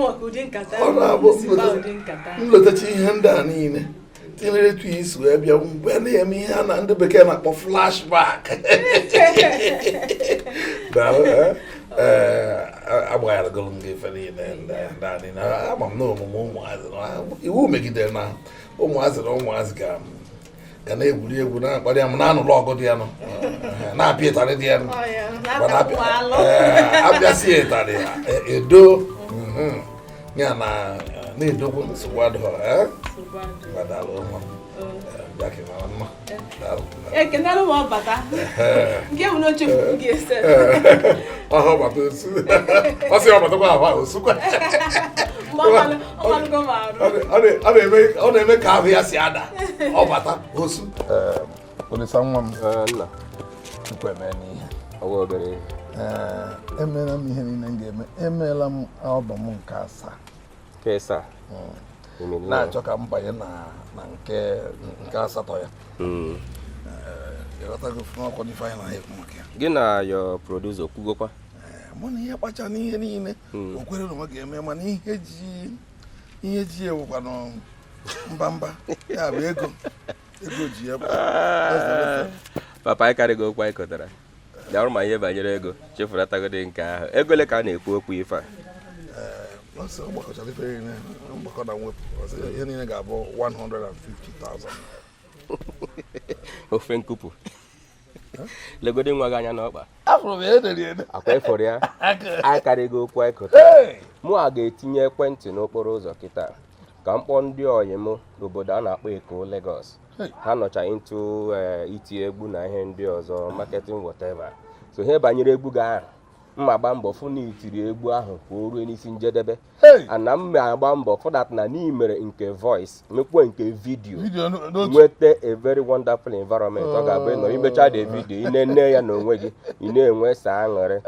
maka ụdị nkata Ọ na-abụ si kpaa ụdị nkata. M lotacha ihe ndị a niile, tinyere etu isi wee bịa mgbe na-eme ihe a na ndị bekee na-akpọ flashback. Daalụ, ee, agbagharagoro m gị ife niile ndị a niile. Ama m na omume ụmụazị na iwu megidere na ụmụazị na ụmụazị ga na-egwuri egwu, na-akparị amụ, na-anụrụ ọgụ dị ya nụ, na-apịa ịtarị dị ya nụ. Ọ ya, Mana na-atakwu alụ. Ee, abịasị ịtarị edo, ya na na-edokwu nsogbu adịghọ, ee. Nsogbu adịghị. Ngwa, daalụ nwa m. Ee, bịa ka ị mara mma. Daalụ. Ekenelụ m ọbata nke bụ na o chefuru gị ese. Ọha ọbata osu, ọ sị ọbatakwa ahụ osukwa. Mgbe ọ malụgo m arụ. Ọ na-eme ka ahụ ya si ada ọbata osu. Olisa nwa m. Nna. Chukwu eme n'ihe. Ọwa obere ihe. Ee, emeela m ihe niile m ga-eme. Emeela m album nke asaa. Kesa. Na-achọ ka m banye na nke asatọ ya. Ịghọtago n'ọkwa n'ife anyị na-ekwu maka ya. Gị na your producer okwugokwa? Ee, mụ na ihe kpacha n'ihe niile o kwere na ọ ga-eme, mana ihe ji ewukwanụ mba mba ya bụ ego ji ya. Papa, anyị karịgo okwu anyị kọtara ya ọrụ ma ihe banyere ego chefuratagodị nke ahụ. Ego ole ka a na-ekwu okwu ife a? Ọ sị ọ gbakọchara ife niile, mgbakọ na mwepụ, ọ sị ihe niile ga-abụ 150,000 naira. Ofe nkupu, legodi nwa gị anya n'ọkpa. Afụrụ m ya edere ede. Akwa ịfụrụ ya, anyị karịgo okwu anyị kọtara. Hey! Mụ a ga-etinye ekwentị n'okporo ụzọ kịta ka m kpọọ ndị ọyị m n'obodo a na-akpọ Eko, Lagos. Hey. Ha nọcha into iti egwu na ihe ndị ọzọ, marketing, whatever. So ihe banyere egwu gị ahụ, mma gba mbọ fụ na itiri egwu ahụ ka o ruo n'isi njedebe. Hey! Ana m agba mbọ fụ that na n'imere nke voice, mekwa nke video. Video n'otu. Nweta a very wonderful environment ọ ga-abụ ịnọ imecha the video, ị na-ene ya n'onwe gị, ị na-enwe sa aṅụrị.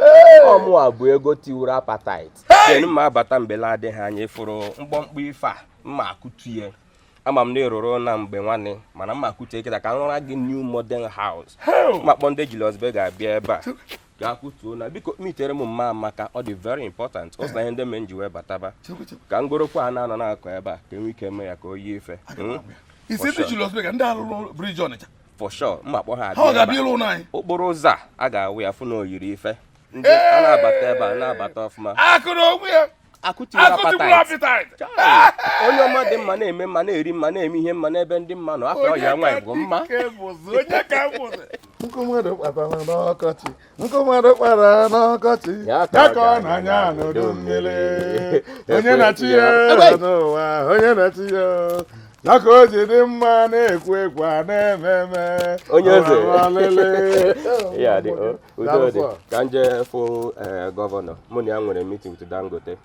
Ọmụa bụ ego tiwuru appetite. Then mma abata mbele adịghị anya, ịfụrụ mkpọmkpọ ife a mma akụtu ya. Ama m na ịrụrụ na mgbe nwanne, mana mma akụtu kịta ka m rụra gị new modern house. Mma kpọ ndị Julius Berger ga-abịa ebe a ga-akwụtuo na biko mitere m mma amaka. Ọ dị very important. Ọ sị na ihe ndị mere m ji wee bataba Chekwa, chekwa. ka m gorokwa a na-anọ na-akọ ebe a ka enwe ike mee ya ka o yie ife. Isi ndị Julius Berger, ndị alụrụ bridge Ọnịcha? For sure, mma kpọ ha Ha ọ abịa ebe ga-abịa a. ịlụ ụlọ anyị? Okporo ụzọ a a ga-awụ ya fụ na o yiri ife ndị a na-abata ebe a na-abata ọfụma. Akụrụ onwe ya. Akụtiwuru Akụ tigburu appetite. appetite. Onye ọma dị mma na-eme mma, na-eri mma, na-eme ihe mma n'ebe ndị mma nọ afọ ọya nwaanyị bụ mma. Onye ka m bụzi? Nkụ mmadụ kpatara n'ọkọchị, nkụ mmadụ kpara n'ọkọchị, Ya ka ya ọ ka ọ ga-anya na-anya n'udu n'udu mmiri. mmiri. Onye na-achị ya Egbe! n'ụwa, onye na-achị ya, ya ka o ji dị mma na-ekwu ekwu a na-eme eme. Onye eze. Ọwa lele. Ya dị o, udo dị. Daalụ. Ka m jee fụ governor. Mụ na ya nwere meeting with Dangote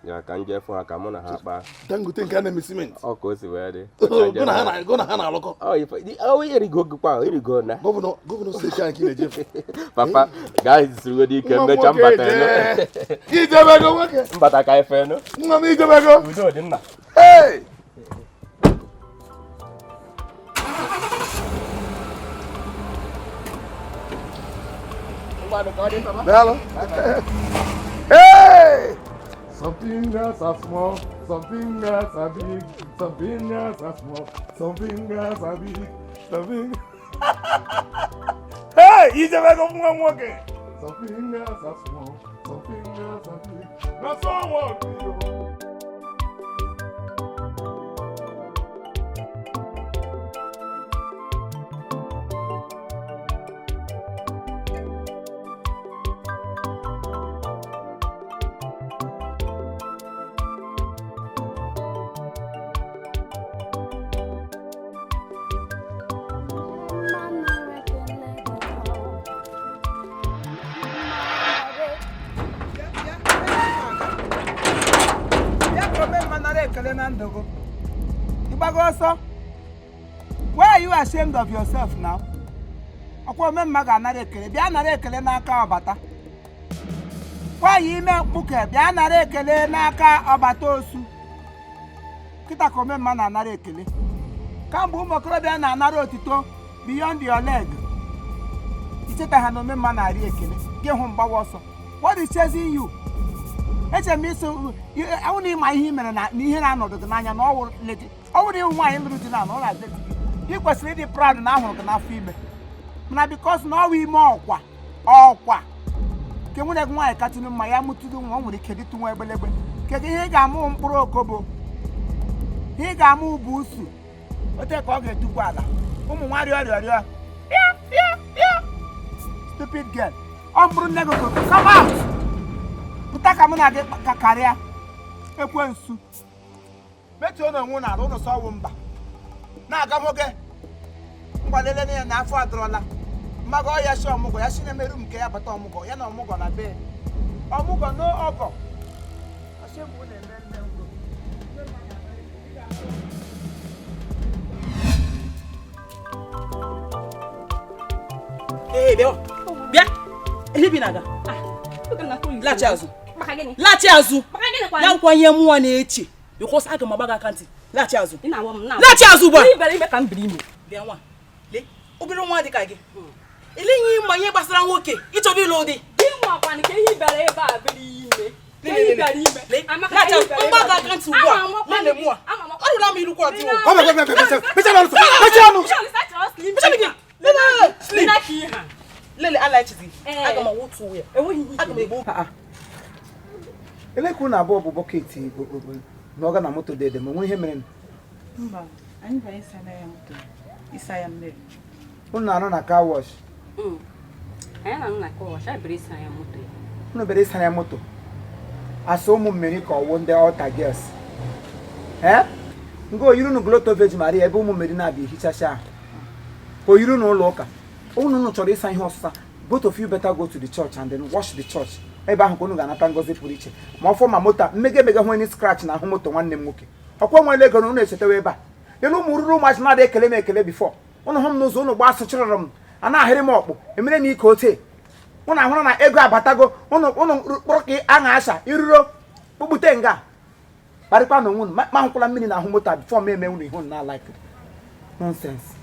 ya, ka m jee fụ ha ka mụ na ha kpaa. Dangote nke a na-eme simenti? Ọ ka o si wee dị. Ka m jee Gụ na ha fụ ha. gụ na ha na-alụkọ. Ọ ọ erigo gịkwa, erigo na Governor steeti anyị ka ị na-ejefu? Papa gaa zurugodi ike. Nwa m mmecha nwoke. mbata enu. Jee. Ijebego nwoke. Mbata ka ife enu. Nwa m, ijebego. Udo dị, nna. Hey! Daalụ. Hey! Some fingers are small, some fingers are big, some fingers are small, some fingers are big, some fingers. Hey! Ijebego nwa m nwoke. Some fingers are small, some fingers are big. Na so what be o. Mama ekele gị. Bịa ka ome mma nara ekele na ndụ gị. Ịgbago ọsọ. Why are you ashamed of yourself now? Ọkwa ome mma ga-anara ekele. Bịa nara ekele n'aka ọbata nwaanyị ime mkpuke. Bịa nara ekele n'aka ọbata osu. Kịta ka ome mma na-anara ekele. Kamgbe ụmụ okorobịa na-anara otito beyond your leg, icheta ha na ome mma na-arị ekele gị hụ mgbawa ọsọ. What is chasing you? Eche m ịsị awụ na ịma ihe i mere na ihe na-anọdụ gị n'anya na ọwụ leti ọwụ na ịhụ nwaanyị lụrụ di na na ọ na-adị gị. Ị kwesịrị ịdị proud na ahụrụ gị n'afọ ime. Mana because na ọwụ ime ọkwa ọkwa nke nwunye gị nwaanyị katụrụ mma ya mụtụrụ nwa o nwere ike dịtụ nwa egbelegbe. Kedu ihe ị ga-amụ mkpụrụ okobo? Ihe ị ga-amụ bụ usu. Ote ka ọ ga-etukwu ala. Ụmụ nwa rịọ rịọ rịọ. Pịa pịa pịa. Stupid girl. Ọ mkpụrụ nne gị koro come out. Pụta ka mụ na gị ka karịa. Ekwensu. Metuo na onwe n'ala ụnụ sọ ọwụ mba. Na-aga nwoke. Ngwalele ya na afọ adọrọla. Mmaga ọ ya shi ọmụgwọ ya shi na-emeru m nke ya bata ọmụgwọ ya na ọmụgwọ na be. Ọmụgwọ no ọgọ. Asị mgbe na-eme nne ngwo. Ee, bịa. Bịa. Ele bi na-aga. Laghachi azụ. Laghachi azụ. Ya nkwa ihe mmụọ na-eche. Because aga m agba gị aka ntị. Laghachi azụ. Laghachi azụ ugbu a. Bịa nwa. Lee, obere nwa dị ka gị. Eleghị ịma ihe gbasara nwoke. Ị chọrọ ịlụ ụdị. Laghachi azụ. Mgba gị aka ntị ugbu a. Nwanne m nwa. Ọ rụla m ilukwu ọdị. Mechie ọnụ. Lele alachizi. Aga m awụtu ya. Aga m egbu. Ele ka unu abụọ bụ bọket na ọga na moto dede ma onwe ihe mere Mba, anyị banye ịsa ya moto, ịsa ya mmiri. unu na-arụ na car wash. Anyị na-arụ na car wash, anyị bere ịsa ya moto. Unu bere ịsa ya moto. Asa ụmụ mmiri ka ọwụ ndị altar girls. Ee? Ngo oyiri unu Gloto Virgin Maria ebe ụmụ mmiri na-abịa ehichacha ahụ. Ka oyiri unu ụlọ ụka. Unu chọrọ ịsa ihe ọsụsa. Both of you better go to the church and then wash the church. Ebe ahụ ka unu ga-anata ngọzi pụrụ iche. Ma ọfọ ma moto mmega emega hụ onye scratch na ahụ moto nwanne m nwoke. Ọkwa nwere ego na unu echetawa ebe a. Lele ụmụ ruru ụmụazị na-adị ekele m ekele before. Unu hụ m n'ụzọ unu gbaa sụchịrịrị m. A na-ahịrị m ọkpụ. Emere m ike ote. Unu ahụrụ na ego abatago. Unu kpụrụ ka aṅa asha iruro kpụkpute nga. Kparịkwa na onwe unu ma hụkwala mmiri na ahụ moto a before m eme unu ihe unu na-alaik. Nonsense.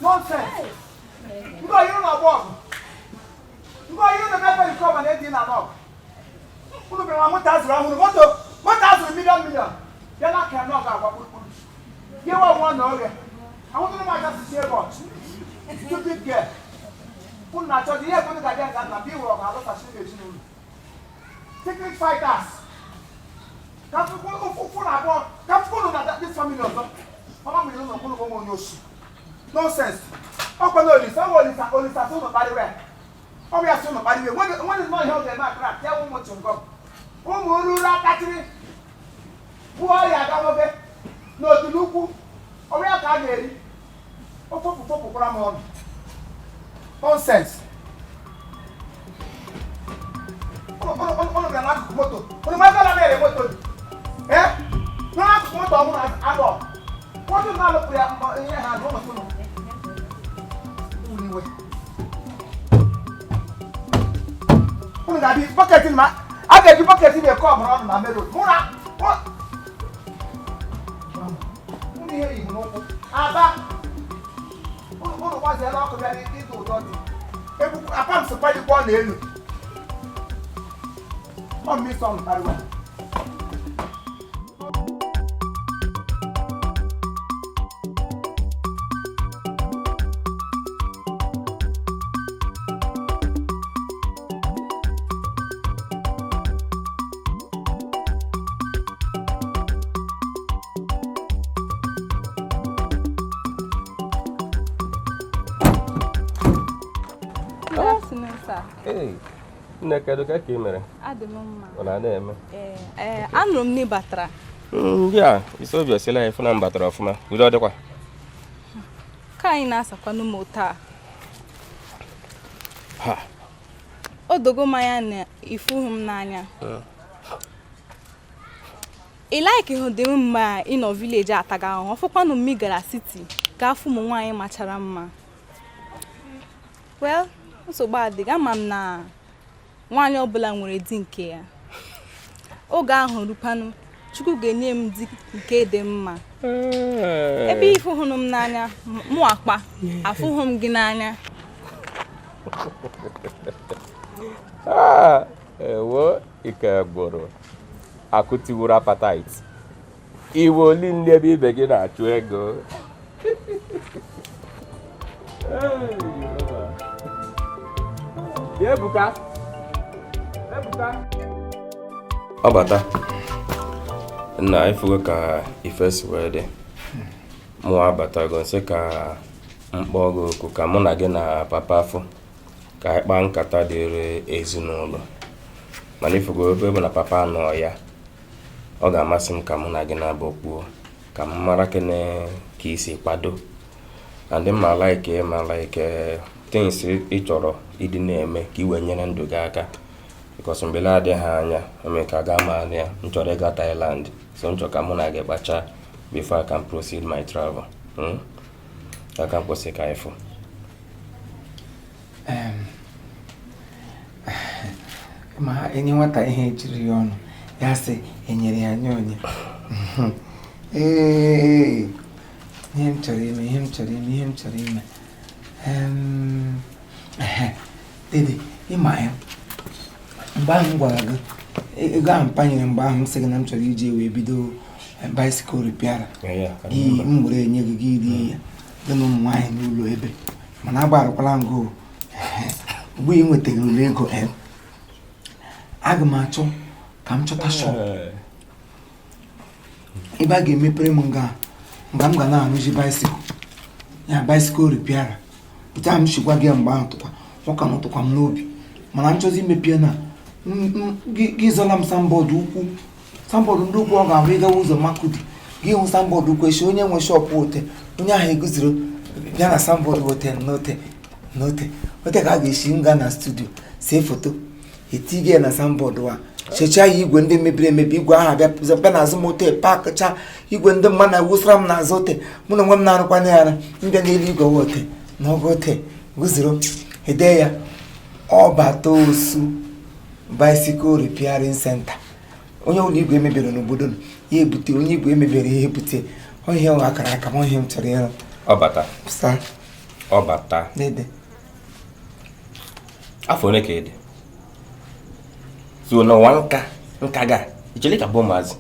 Nonsense. Ngo yiri na ọgbọ. Ngo yiri na ebe nke ọba na-edi na nọk. Unu bịara moto azụrụ ọhụrụ moto azụrụ million million. Bịa na ka nọk agwa kpụrụkpụrụ. Gị nwa nwa na oge. Ahụtụrụ m aja sisi ebe ọchị. Stupid girl. Unu na-achọ ihe ego ga-abịa nga nna bịa iwere ọgụ alụsachiri ezinụlọ. Secret fighters. Ka ụkwụ na abụọ ka mfụrụ na this family ọzọ. Mama mmiri ụlọ mkpụrụ onwe onye oshi. Nonsense. Ọkwa na Olisa, ọwa Olisa, Olisa sị ụnụ kparịwa ya. Ọ bụ ya sị ụnụ kparịwa ya. Nwere nnọọ ihe ọ ga-eme akara ya wụ ụmụ chingọm. Ụmụ ruru akachiri bụ ọrịa aga nwoke n'otu n'ukwu. Ọ bụ ya ka a ga-eri. Ofopụ fopụkwara m ọnụ. Nonsense. Ụnụ gara n'akụkụ moto. Ụnụ ma ebe na-ere moto dị. Ee? N'akụkụ moto ọhụrụ adọ. Ụfọdụ na-alụpụ ya ihe ha n'ụlọ ụlọ. Unu ga-adị bọketị ma a ga-eji bọketị na-eke ọbara ọnụ na merod. Mụ na unu ihe yi n'ụkwụ. Aba unu gbaziela ọkụ bịa ịdụ ụdọ dị. Apa m sịkwa dịkwa ọ na-elu. Ọ mmiri ọnụ karịwa. sir. Hey, nne, kedu ka ị mere? Adị m mma. Ọ na-eme? Ee, anụrụ m na ị batara. Ya, isi obi osila ya fụna m batara ọfụma. Udo ọ dịkwa? Ka anyị na-asakwanụ m taa. Ha. O dogo m anya na ịfụghị m n'anya. Ị like hụ dị m mma ị nọ village ataga ahụhụ, ọfụkwanụ m ị gara city gaa fụ ụmụ nwaanyị machara mma. Well, nsogbu adịghị, ama m na nwaanyị ọbụla nwere di nke ya. Oge ahụ rukwanụ, Chukwu ga-enye m di nke dị mma. Ebe ịfụhụnụ m n'anya, mụ akpa afụhụ m gị n'anya. Ewo, ike gwụrụ. Akụ tiwuru appetite. Iwe oli nri ebe ibe gị na-achụ ego. Ebuka. Ebuka. Ọ bata. Nna, ifugo ka ife si wee dị. Mụ abatago nsị ka mkpọ gị oku ka mụ na gị na papa afọ ka anyị kpaa nkata dịrị ezinụlọ. Mana ifugo ebe bụ na papa nọ ya, ọ ga-amasị m ka mụ na gị na-abụ kwuo ka m mara kene ka isi kwado. And ma like ma like things ị chọrọ ịdị na-eme ka ị wee nyere ndụ gị aka. Because mgbe na-adịghị anya eme ka ga ma ya, m chọrọ ịga Thailand, so m chọrọ ka mụ na gị kpachaa before I can proceed my travel. Aka m kwụsị ka ịfụ. Ma enye nwata ihe ejiri ya ọnụ ya sị enyere ya nye onye. Ee, ihe m chọrọ ime, ihe m chọrọ ime, ihe m chọrọ ime. Dede, ịma ya mgbe ahụ m gwara gị ego ahụ m panyere, mgbe ahụ m sị gị na m chọrọ iji wee bido bicycle repair, gị m were enye gị, gị rie ya gị na ụmụ nwaanyị n'ụlọ ebe, mana agbarakwala m gị ugbu ị nwetara ule ego. Aga m achọ ka m chọta shop ebe a ga-emepere m nga nga m ga na-arụzi bicycle ya, bicycle repair. Otu ahụ m si gwa gị mgbe ahụ, tụkwa ụka na tụkwa m n'obi, mana m chọzi imepie na gị zọla m signboard ukwu, signboard ndị ukwu. Ọ ga-abụ ịgawa ụzọ Makudi, gị hụ signboard ukwu echi onye nwe shop ote, onye ahụ eguzoro bịa na signboard ote n'ote n'ote ote ka a ga-esi nga na studio see foto etige ya na signboard a, chechaa ya igwe ndị mebiri emebi, igwe ahụ abịa bịa n'azụ m ote pakcha igwe ndị mmadụ na-ewusara m n'azụ ote, mụ na onwe m na-arụkwana ya ara mbịa n'elu igwe ote n'ogo ote guzoro ede ya ọbata osu bicycle repairing center. Onye ụlọ igwe emebere n'obodo m ya ebute, onye igwe emebere ya ebute. Ihe ọ akara aka m, ihe m chọrọ ịrụ. Ọbata. Sa. Ọbata. Dede. Afọ ole ka ị dị? So n'ụwa nka nka ga ichere ka bụ ụmụazị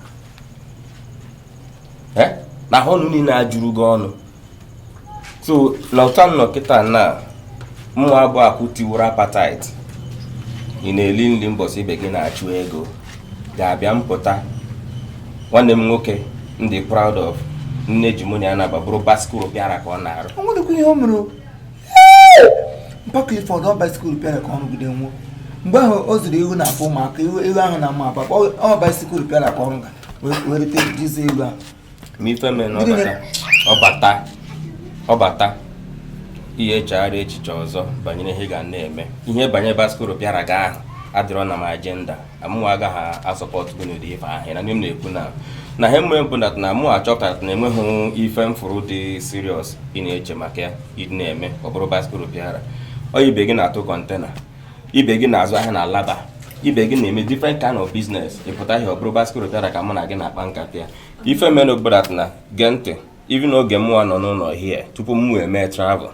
na ahụ ọnụ niile ajụrụ gị ọnụ. So na ụta nnọ kịta na mmụọ abụọ akwụ tiwuru appetite, ị na-eli nri mbọsị ibe gị na-achụ ego ga-abịa mpụta. Nwanne m nwoke m dị proud of, nne ji mụ na ya na-agba bụrụ bicycle bịara ka ọ na-arụ. O nwerekwa ihe o mere mpa Clifford, ọ bicycle repair ka ọ rụgide nwụọ. Mgbe ahụ o zuru ewu na-afụ ụmụaka ewu ahụ na-ama aba, ọ bicycle repair ka ọrụ ga wee rete jizi ewu ahụ. Ma ife mere na ọbata ọbata ọbata ihe echegharị echiche ọzọ banyere ihe ị ga na-eme, ihe banyere bicycle repair ga ahụ adịrọ na m agenda. Amụnwa agaghị asọpọtụ gị n'ụdị ife ahụ na ndị m na-ekwu na ihe mmee bụ na mụ achọpụtara na enweghị ife mfụrụ dị serious ị na-eche maka ya ịdị na-eme. Ọ bụrụ bicycle repair, ọ ibe gị na-atụ container, ibe gị na-azụ ahịa na alaba, ibe gị na-eme different kind of business, ịpụta ihe ọ bụrụ bicycle repair ka mụ na gị na-akpa nkata ya. Ife mere obodo na gee ntị, even oge mụnwa nọ n'ụlọ hie tupu m wee mee travel,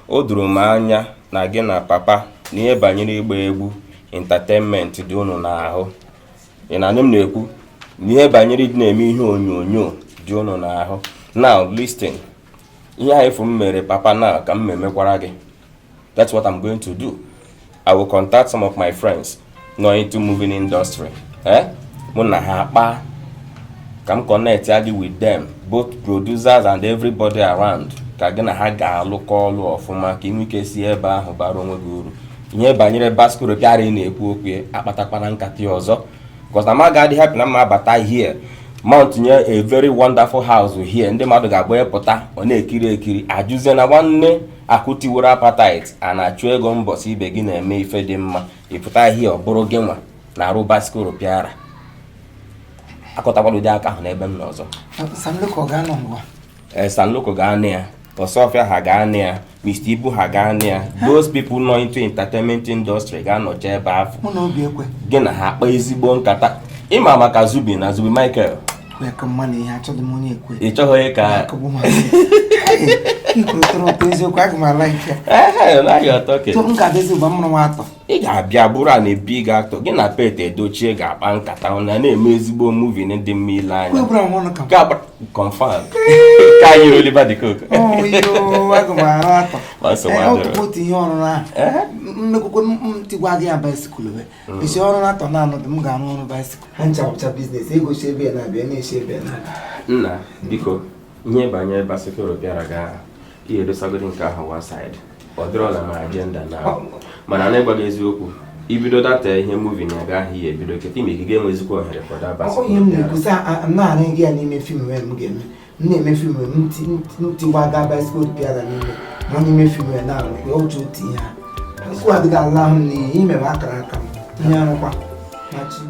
o doro m anya na gị na papa na ihe banyere ịgba egwu entertainment dị unu n'ahụ. Ị na m na-ekwu na ihe banyere ịdị na-eme ihe onyonyo dị unu n'ahụ. Now listen, ihe ahụ efu m mere papa na ka m emekwara gị. That's what I'm going to do. I will contact some of my friends nọ into moving industry, eh, mụ na ha akpa ka m connect ya gị with them, both producers and everybody around, ka gị na ha ga-alụkọ ọlụ ọfụma ka ị nwee ike si ebe ahụ bara onwe gị uru. Ihe banyere bicycle repair ị na-ekwu okwu ya, akpatakwana nkata ya ọzọ, because na m agaghị happy na mma abata here mount nye a very wonderful house here. Ndị mmadụ ga-agba pụta, ọ na-ekiri ekiri, ajụzie na nwanne akụtiworo appetite a na-achụ ego mbọsị ibe gị na-eme ife dị mma. Ịpụta here, ọ bụrụ gị nwa na-arụ bicycle repair. Akọtakwala ụdị aka ahụ n'ebe m nọ ọzọ. Sam Loco ga-anọ ngwa. Ee, Sam Loco ga-anị ya, Ọsọfịa ha ga-anị ya, Mr. Ibu ha ga-anị ya. Those people nọ into entertainment industry ga-anọcha ebe ahụ. Mụ na obi ekwe. Gị na ha akpa ezigbo nkata ịma maka Zubi na Zubi Michael. Kwe ka mma na ihe achọghị m onye ekwe. Ị chọghị ka Akụgbu m ikwuru tọrọ ụtọ eziokwu, aga m ala ike. Ehe, na ya ọtọ ke. Tụ m ga-abịazi ugbu a m mụrụ nwa atọ. Ị ga-abịa bụrụ a na-ebi gị atọ, gị na Pete Edochie ga-akpa nkata na na-eme ezigbo movie dị mma ile anya. Kwe bụrụ nwa ọnụ ka m. Ga confirm ka anyị Oliver De Coque. Oyo, aga m arụ atọ. Ma nsogbu Ee, adịrọ. otu ihe ọrụrụ ahụ mmekwukwe m tigwa gị ya bicycle wee esi ọrụ atọ na anọ dị m ga-arụ ọrụ bicycle ha nchapụcha business ego si ebe ya na-abịa na-esi ebe ya na-abịa. Nna, biko, ihe banyere bicycle repair ga ihe edosagoro nke ahụ one side, ọ dịrọla ma agenda na, mana na ịgwa gị eziokwu, ibido data ihe movie na aga ahụ ihe ebido keta ime ike ga-enwezikwa ohere for that bicycle Onye m repair. na-ekwusi m na-arụ gị ya n'ime film wee m ga-eme, m na-eme film wee m tigwa ga bicycle repair n'ime nọ n'ime film wee na-arụ otu otu ihe a nkwu adịghị ala ahụ n'ihe imebe akara aka m ihe arụkwa machi.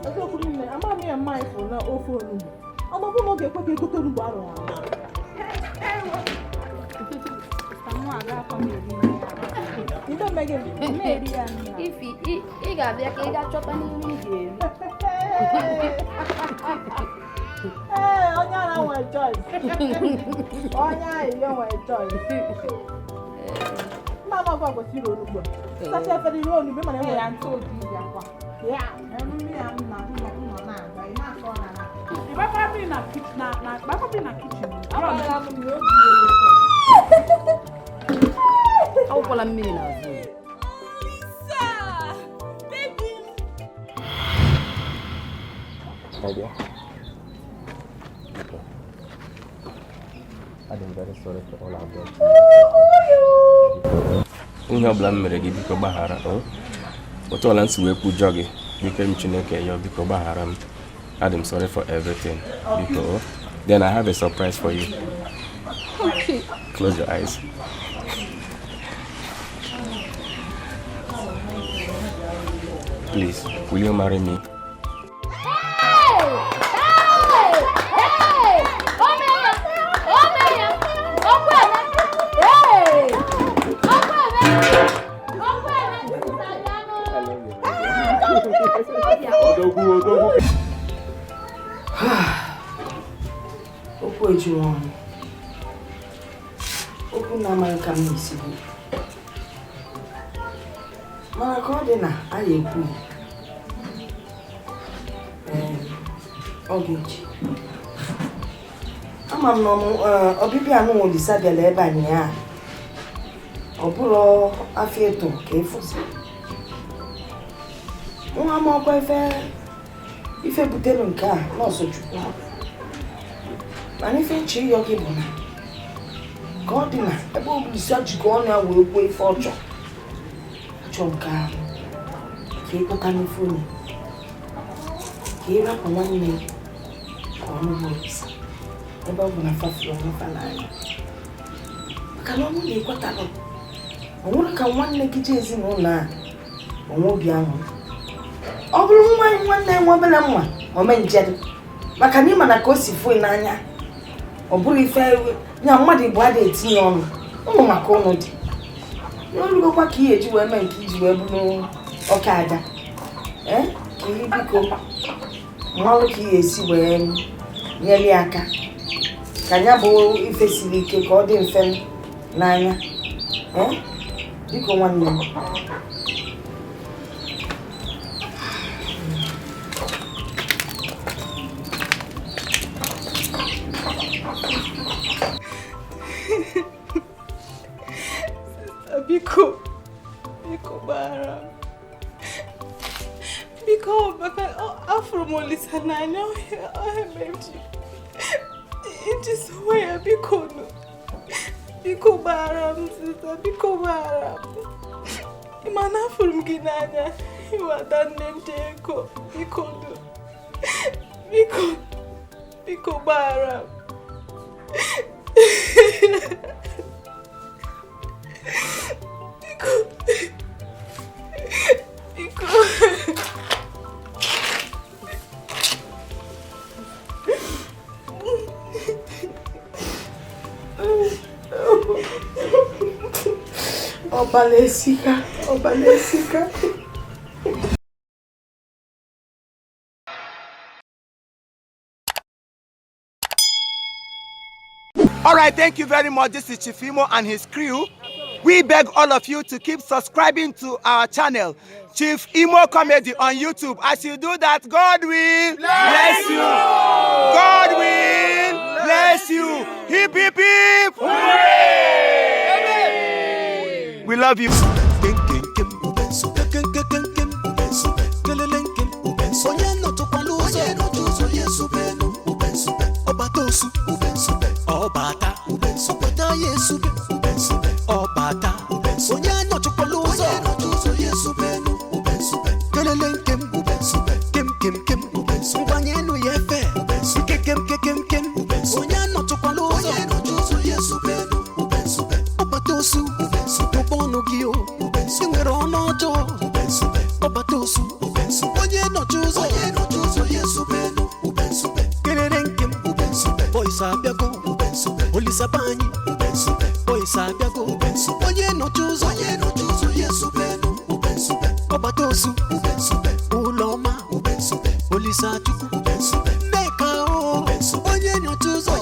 Eziokwu niile, ama m ya mma ifuru na ofe onugbu. Ọ bụ na ọ ga-ekwe ka egote onugbu arụ arụ. Ibe mme gịnị? Ifi, ị ga-abịa ka ị gaa chọta n'ihe ị ga-eri. Ee, onye ara nwere choice. Onye ahịhịa nwere choice. Mma m ọgwa kwesịrị onugbu a. Sacha efere iri onugbu mana enwere ya ntụ oge iji akwa. Ya, mmiri ya m na nọ na-aga, ị na-akọ na na. Ịgbakwara mmiri na kitchen na gbakwa mmiri na kitchen. Agbaala m na obi. Awụkwala mmiri n'azụ. Lisa! Baby! My dear. Okay. I'm very sorry for all I've done. Ihe ọbụla m mere gị, biko gbaghara o. Otu ọla m si wee kwujọ gị, biko m Chineke ya, biko gbaghara m. I'm sorry for everything. Biko o. Then I have a surprise for you. Okay. Close your eyes. Please, will you marry me? Hey! Hey! O mee ya! O mee ya! Okwu eme! Hey! Okwu eme! Okwu eme! Odogwu, odogwu. Okwu ejuru ọnụ, okwu na-amaghị ka m na-esi bụ, mana ka ọ dị na a ya ekwu ya. Ee, ọ ga-eji ama m na ọbịbịa anụ Olisa bịara ebe a nyaa, ọ bụrụ afọ ịtụ ka ịfụzi nwa m ọkwa ife ife butere nke a nọọsụ Chukwu, mana ife nche ịyọ gị bụ na ka ọ dị na ebe Olisa jikọ ọnụ ya wee kwuo ife ọ chọrọ, achọrọ m ka ka ịkpọta n'ife onye ka ị rapụ nwanne gị. Ka ọnụ bụ Olisa ebe ọ bụ na fafuru onwe fa n'anya maka na ọ bụrụ na ịkwetalụ ọ nwere ka nwanne gị jee ezinụlọ a onwe obi aṅụrị ọ bụrụ nwa nwanne ya nwa obere nwa ome njem maka na ịma na ka o si fụ n'anya ọ bụrụ ife ya mmadụ Igbo adịghị etinye ọnụ ụmụ maka ụnụ dị n'olugokwa ka ị eji wee mee nke iji wee bụrụ ọka aja ee ka ihe biko mmalụ ka ị ga-esi wee nyere ya aka ka ya bụ ife siri ike ka ọ dị mfe n'anya ee biko nwanne m. Biko, biko gbaghara m. Biko, maka afụrụ m Olisa n'anya ọhịa mere m ji sowe ya. Biko nụ, biko gbaghara m sista, biko gbaghara m. Ị ma na afụrụ m gị n'anya, ịwada nne m dị ego. Biko nụ, biko, biko gbaghara m. Biko, biko. Ọbala esika, ọbala esika. All right, thank you very much. This is Chief Imo and his crew. We beg all of you to keep subscribing to our channel, Chief Imo Comedy on YouTube. As you do that, God will bless you. God will bless you. Hip, hip, hip. Hooray! We love you. Onye nọtụkwala ụzọ ya esubenu ọbata osu ọbata ọbata ya esube ọbata onye nọtụkwala ụzọ kelele nkem kem kem kem ngwanye enu ya efe nke kem kem kem onye nọtụkwala ụzọ ọbata osu tụba ọnụ gị o ị nwere ọnụ ọjọọ ọbata osu onye nọchi ụzọ kelere nkem boys abịago Olisa be anyị boys abịago onye nọchi ụzọ ọbata osu ụlọ ọma Olisa Chukwu Nneka o onye nọchi ụzọ.